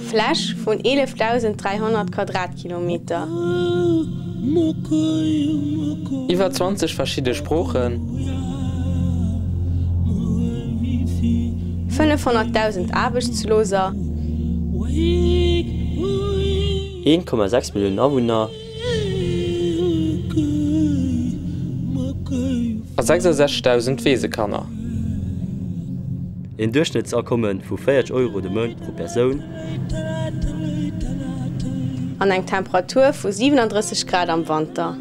Fläch vun 11.300 Quadratkilometer. Iwwer 20 verschidde Sproochen. 500.000 Aarbechtsloser. 1,6 Milliounen Awunner. A 66.000 Weesekanner. Een Duerchschnëttsakomme vu 40 Euro de Mount pro Persoun. An eng Temperatur vu 37 Grad am Wanter.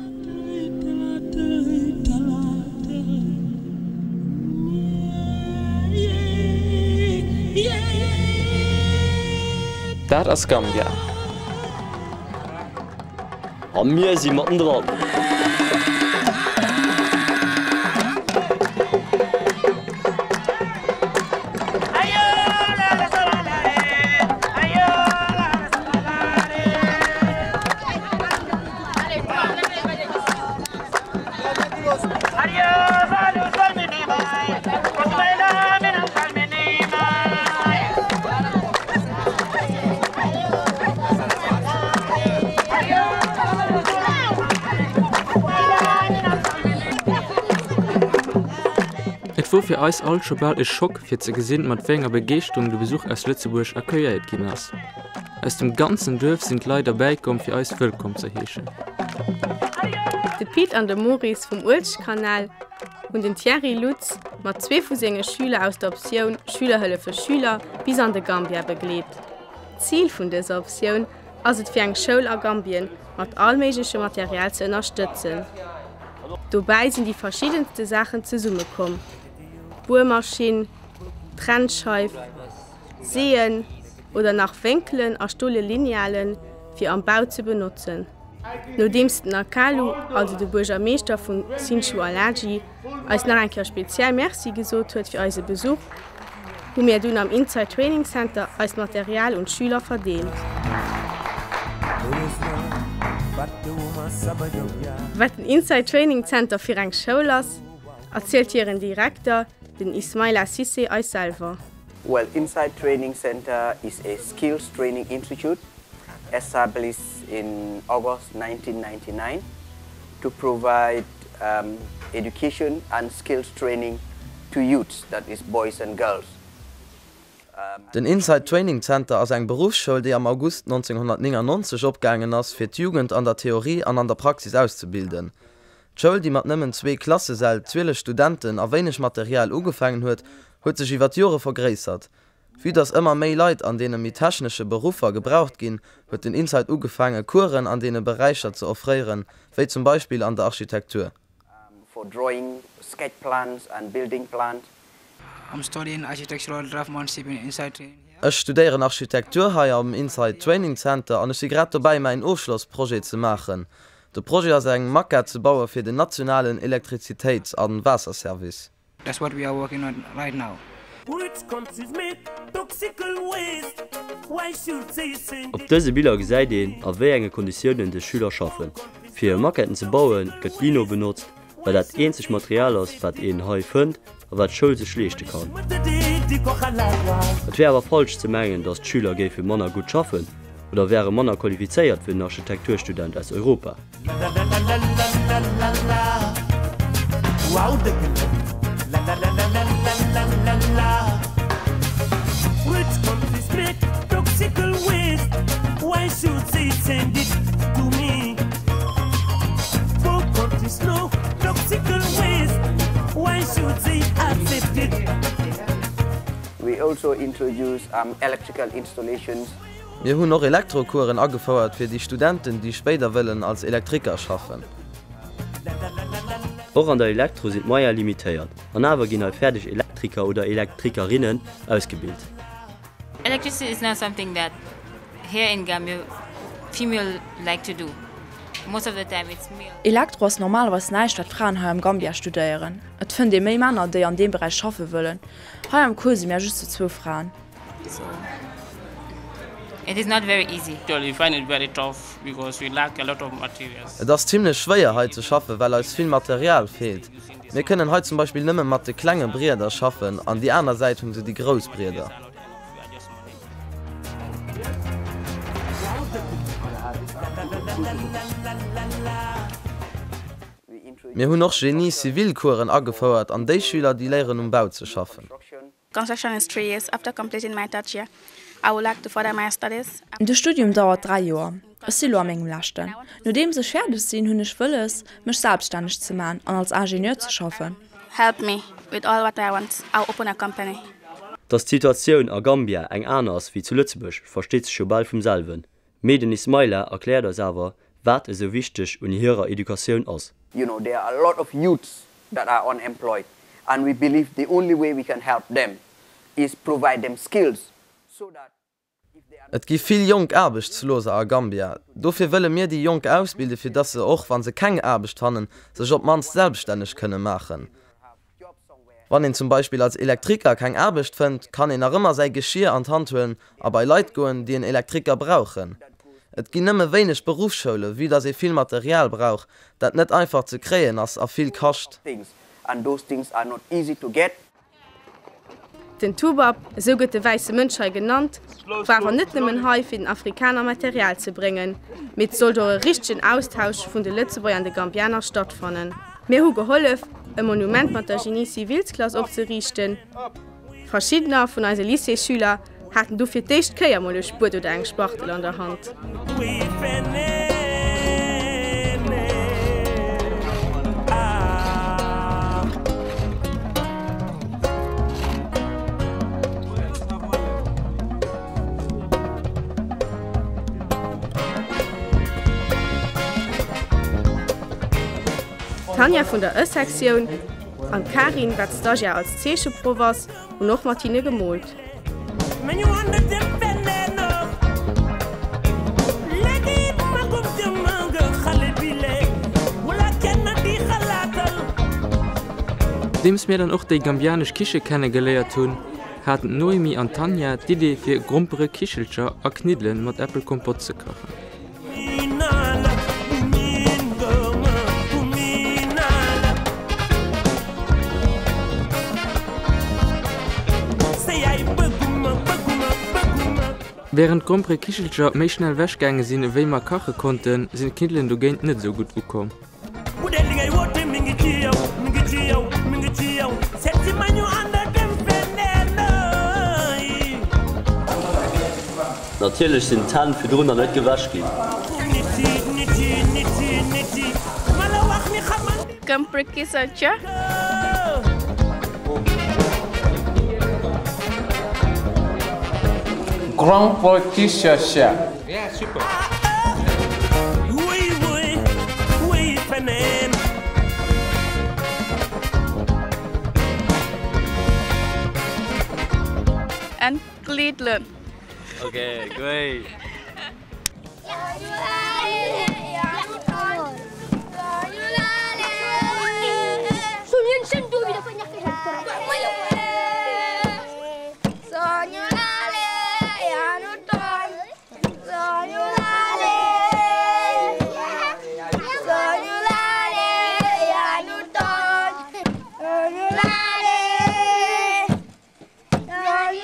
Dat ass Gambia. A mir si mattendran! Et wor fir eis all scho bal e Schock fir ze gesinn, mat wéi enger Begeeschterung de Besuch aus Lëtzebuerg accueilléiert ginn ass. Aus dem ganzen Duerf sinn d'Leit erbäi komm fir eis wëllkomm ze heeschen. De Pit an de Maurice vum Uelzechtkanal hunn den Thierry Lutz mat zwee vu senge Schüler aus der Optioun Schüler hëllefe Schüler bis an de Gambia begleet. D'Zil vun dëser Optioun ass et fir eng Schoul a Gambien mat all méiglechem Material ze ënnerstëtzen. Dobäi sinn déi verschiddenste Saachen zesumme komm, Buermaschinn, Trennscheif, Seeën oder nach Wénkelen a stole Linealen fir am Bau ze benotzen. Nodeems den Akalu, also de Buergermeeschter vun Sinthiou Aladji, eis nach eng Kéier speziell Merci gesot huet fir eise Besuch, hu mir dunn am Insight Training Center eist Material un d'Schüler verdeelt. Wat den Insight Training Center fir eng Schoul ass, erzielt hiren Direkter, den Ismaila Cissé, eis selwer. Well Insight Training Center is a skills training institute established in August 1999 to provide um, education and skills training to youths, that is boys and girls. Den Insight Training Center ass eng Beruffsschoul, déi am August 1999 opgaangen ass, fir d'Jugend an der Theorie an an der Praxis auszebilden. D'Schoul, déi mat nëmmen zwee Klassesäll, 12 Studenten a wéineg Material ugefaangen huet, huet sech iwwer d'Jore vergréissert. Vue dass ëmmer méi Leit an deene méi technesche Beruffer gebraucht ginn, huet den Insight ugefaange Coursen an deene Beräicher ze offréieren, wéi zum Beispill an der Architektur. For drawing sketch plans and building plans. I'm studying architectural draftmanship in Insight Training here. Ech studéieren Architektur hei am Insight Training Center an ech si grad dobäi mäin Ofschlossprojet ze maachen. De Projet ass eng Maquette ze baue fir den nationalen Elektrizitéits a Waasserservice. That's what we are working on right now. Op dëse Biller gesäit een, a wéi enge Konditiounen des Schüler schaffen. Fir hir Maquetten ze bauen, gëtt Lino benotzt, well dat eenzegt Material ass, wat een hei fënnt a wat d'Schoul sech leeschte kann. Et wär awer falsch ze mengen, datt d'Schüler géife manner gutt schaffen oder wäre manner qualifizéiert wéi den Architekturstudent aus Europa. We also introduce electrical installations Mir hunn och Elektrocoursen agefouert fir déi Studenten, déi spéider wëllen als Elektriker schaffen. Och an der Elektro sinn d'Moyene limitéiert, an awer ginn hei fäerdeg Elektriker oder Elektrikerinnen ausgebilt. Electricity is not something that here in Gambia female like to do. Most of the time it's male. Elektro ass normalerweis näischt wat Fraen hei am Gambia studéieren. Et fënnt ee méi Männer déi an deem Beräich schaffe wëllen. Hei am Cours si mär just zu zwou Fraen. So it is not very easy. We find it very tough because we lack a lot of materials. Et ass zimlech schwéier hei ze schaffen, well eis vill Material feelt. Mir kënnen hei zum Beispill nëmme mat de klenge Brieder schaffen, an déi aner Säit hunn se déi grouss Brieder. Mir hunn och Génie civil Coursen agefouert an déi Schüler, déi léieren um Bau ze schaffen. Construction is 3 years after completing my third year I would like to further my studies. De Studium dauert 3 Joer. Ech si lo a mengem leschten. Nodeems ech fäerdeg sinn, hunn ech wëlles, mech selbststänneg ze man an als Ingenieur ze schaffen. Help me with all what I want, I will open a company. Dass d'Situatioun a Gambia eng aner ass wéi zu Lëtzebuerg, versteet sech jo bal vum selwen. Mee den Ismaila erkläert eis awer, wat esou wichteg un hirer Educatioun ass. You know there are a lot of youths that are unemployed and we believe the only way we can help them is provide them skills so that if they are Et gi vill jonk Aarbechtsloser a Gambia. Dofir wëlle mir déi Jonk ausbilde fir dass se, och wa se keng Aarbecht fannen, sech op d'mannst selbststänneg kënne maachen. Wann een zum Beispill als Elektriker keng Aarbecht fënnt, kann een nach ëmmer säi Geschier an d'Hand huelen a bei Leit goen, déi en Elektriker brauchen. Et ginn nëmme wéineg Beruffsschoule, vue dass ee vill Material brauch, dat net einfach ze kréien ass a vill kascht. Den Tubab, esou gëtt de wäisse Mënsch hei genannt, war awer net nëmmen hei fir den Afrikaner Material ze bréngen, mee et sollt och e richtegen Austausch vun de Lëtzebuerger an de Gambianer stattfannen. Mir hu gehollef, e Monument mat der Génie-civilsklass opzeriichten. Verschiddener vun eise Lycéesschüler haten du fir d'éischt Kéier mol e Spuet oder eng Spachtel an der Hand. D'Tanja vun der Ë-Sektioun an d'Karin, wat Stagiaire als Zeecheproff ass, hunn och mat hinne gemoolt. Nodeems mir dann och déi gambianesch Kiche kenne geléiert hunn, haten d'Noémie an d'Tanja d'Idee fir Gromperekichelcher a Kniddelen mat Äppelkompott ze kachen. Wärend d'Gromperekichelcher méi schnell wech gaange sinn ewéi mer kache konnten, sinn d'Kniddelen dogéint net esou gutt ukomm. Natierlech sinn d'Hänn virdrun nach net gewäsch ginn. Okay, great.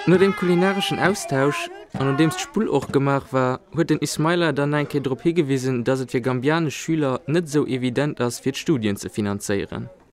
No deem kulinareschen Austausch, an nodeems d'Spull och gemaach war, huet den Ismaila dann nach eng Kéier drop higewisen, dass et fir gambianesch Schüler net esou evident ass fir d'Studien ze finanzéieren.